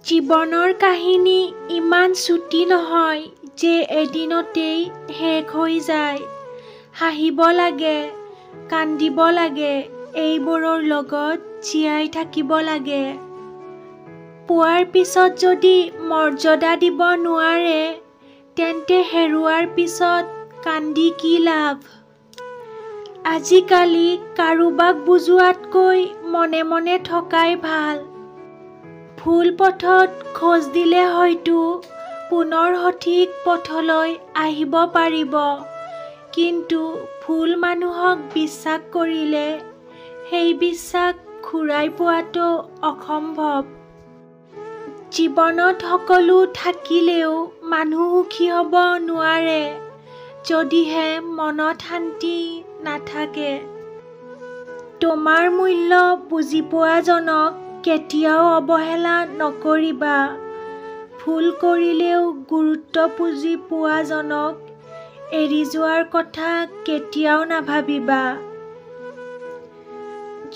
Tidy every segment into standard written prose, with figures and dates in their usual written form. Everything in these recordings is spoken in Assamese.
জীৱনৰ কাহিনী ইমান চুটি নহয় যে এদিনতেই শেষ হৈ যায়। হাঁহিব লাগে, কান্দিব লাগে, এইবোৰৰ লগত জীয়াই থাকিব লাগে। পোৱাৰ পিছত যদি মৰ্যাদা দিব নোৱাৰে, তেন্তে হেৰুৱাৰ পিছত কান্দি কি লাভ? আজিকালি কাৰোবাক বুজোৱাতকৈ মনে মনে থকাই ভাল। ভুল পথত খোজ দিলে হয়তো পুনৰ সঠিক পথলৈ আহিব পাৰিব, কিন্তু ভুল মানুহক বিশ্বাস কৰিলে সেই বিশ্বাস ঘূৰাই পোৱাটো অসম্ভৱ। জীৱনত সকলো থাকিলেও মানুহ সুখী হ'ব নোৱাৰে, যদিহে মনত শান্তি নাথাকে। তোমাৰ মূল্য বুজি পোৱাজনক কেতিয়াও অৱহেলা নকৰিবা। ভুল কৰিলেও গুৰুত্ব বুজি পোৱাজনক এৰি যোৱাৰ কথা কেতিয়াও নাভাবিবা।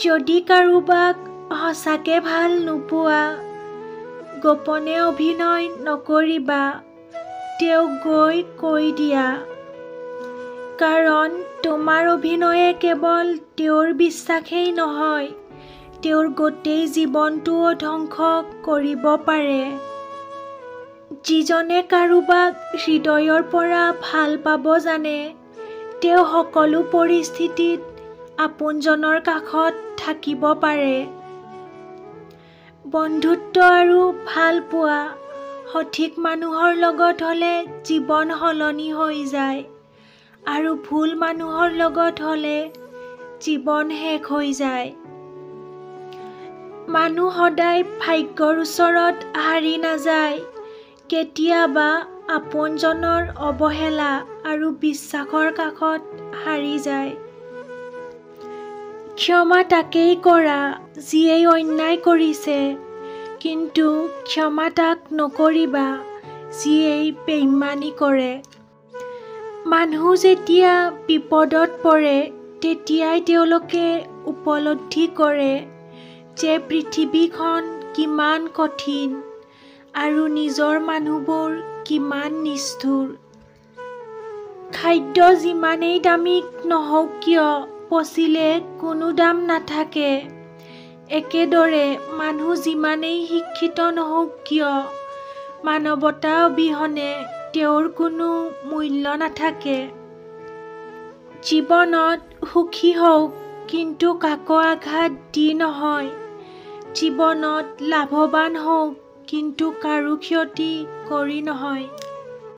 যদি কাৰোবাক সঁচাকে ভাল নোপোৱা, গোপনে অভিনয় নকৰিবা, তেওঁক গৈ কৈ দিয়া। কাৰণ তোমাৰ অভিনয়ে কেৱল তেওঁৰ বিশ্বাসেই নহয়, তেওঁৰ গোটেই জীৱনটোও ধ্বংস কৰিব পাৰে। যিজনে কাৰোবাক হৃদয়ৰ পৰা ভাল পাব জানে, তেওঁ সকলো পৰিস্থিতিত আপোনজনৰ কাষত থাকিব পাৰে। বন্ধুত্ব আৰু ভালপোৱা সঠিক মানুহৰ লগত হ'লে জীৱন সলনি হৈ যায়, আৰু ভুল মানুহৰ লগত হ'লে জীৱন শেষ হৈ যায়। মানুহ সদায় ভাগ্যৰ ওচৰত হাৰি নাযায়, কেতিয়াবা আপোনজনৰ অৱহেলা আৰু বিশ্বাসৰ কাষত হাৰি যায়। ক্ষমা তাকেই কৰা যিয়েই অন্যায় কৰিছে, কিন্তু ক্ষমা তাক নকৰিবা যিয়েই বেইমানী কৰে। মানুহ যেতিয়া বিপদত পৰে, তেতিয়াই তেওঁলোকে উপলব্ধি কৰে যে পৃথিৱীখন কিমান কঠিন আৰু নিজৰ মানুহবোৰ কিমান নিষ্ঠুৰ। খাদ্য যিমানেই দামী নহওক কিয়, পচিলে কোনো দাম নাথাকে। একেদৰে মানুহ যিমানেই শিক্ষিত নহওক কিয়, মানৱতা অবিহনে তেওঁৰ কোনো মূল্য নাথাকে। জীৱনত সুখী হওক, কিন্তু কাকো আঘাত দি নহয়। জীৱনত লাভৱান হওক, কিন্তু কাৰো ক্ষতি কৰি নহয়।